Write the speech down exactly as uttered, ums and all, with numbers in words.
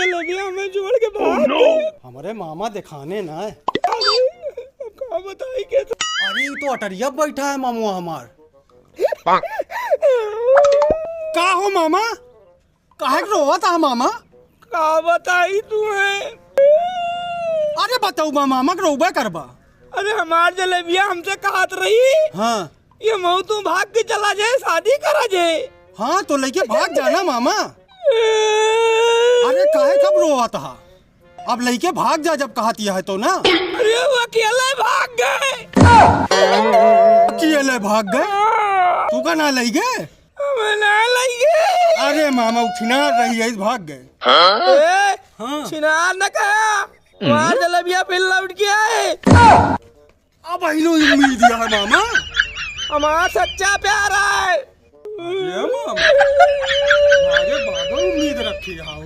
जलेबिया हमें छोड़ के भाग गए। हमरे मामा दिखाने ना है। अरे, अब का बताई के तो। अरे, ये तो अटरिया बैठा है मामू हमार। का हो मामा? काहे के रोवत हा मामा? का बताई तू है? अरे बताऊ बा मामा के रोबे करबा। अरे हमार जलेबिया हमसे कहत रही। हाँ। ये मऊ तू भाग के चला जाए, शादी करा जाए। हाँ तो लइके भाग जाना मामा। अरे काहे कब रोवत हा? अब लइके भाग जा जब कहत यह है तो ना। अरे वो अकेले भाग गए। अकेले भाग गए? तू का ना लइ गए? हमें ना लइके। अरे मामा, उ छिनार रही है, भाग गए। ए, हाँ। छिनार न कहा, हमार जलेबिया फिर लौट के आए। अब अहिलो उम्मीद है मामा। हमार सच्चा प्यार है। अरे मामा, अरे बाबा उम्मीद रखी है हो।